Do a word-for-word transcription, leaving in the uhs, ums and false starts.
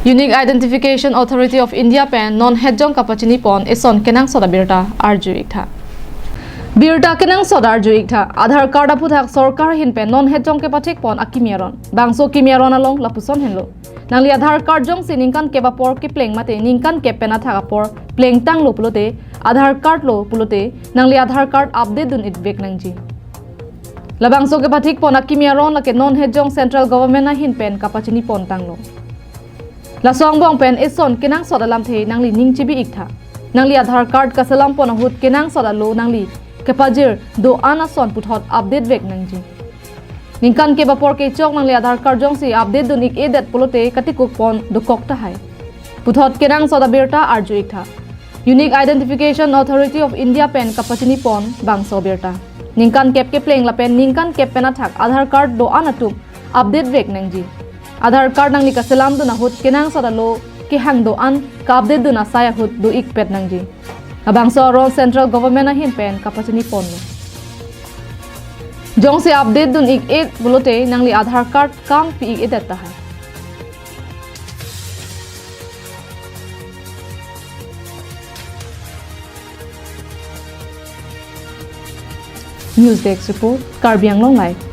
Unique Identification Authority of India pen non hetjong kapachini pon eson kenangsot abirta arju iktha. Birta kenangsot arju iktha. Aadhaar card aphuthak sorkar ahin pen non hetjong kepathik pon akimi aron. Bangso kimi aron along lapuson henlo. Nangli Aadhaar card jongsi ningkan kep apor kepleng mate ningkan kep pen athak apor plengtanglo pulote, Aadhaar card lo pulote, nangli Aadhaar card update dun itvek nangji. Labangso kepathik pon akimi aron lake non hetjong central government ahin pen kapachini pontanglo. Laso angbong pen eson kenangsot alamthe nangli ning chibi iktha. Nangli Aadhaar card kaselam pon ahut kenangsot alo nangli kepajir do-an ason puthot update vek nangji. Ningkan kep apor kechok nangli Aadhaar card jongsi update dun ik-edet pulote katikuk pon dokok tahai. Puthot kenangsot abirta arju iktha. Unique Identification Authority of India pen kapachini pon bangso birta. Ningkan kep kepleng lapen ningkan kep pen athak Aadhaar card do-an atum update vek nangji. Aadhaar card nangli kaselam dun ahut kenangsot alo kehang do-an ka-update dun asai ahut do ikpet nangji. Labangso aron central government ahin pen kapachini ponlo. Jongsi update dun ik-et pulote nangli Aadhaar card kam pi ik-edet tahai. News Desk Report, Karbi Anglong Live.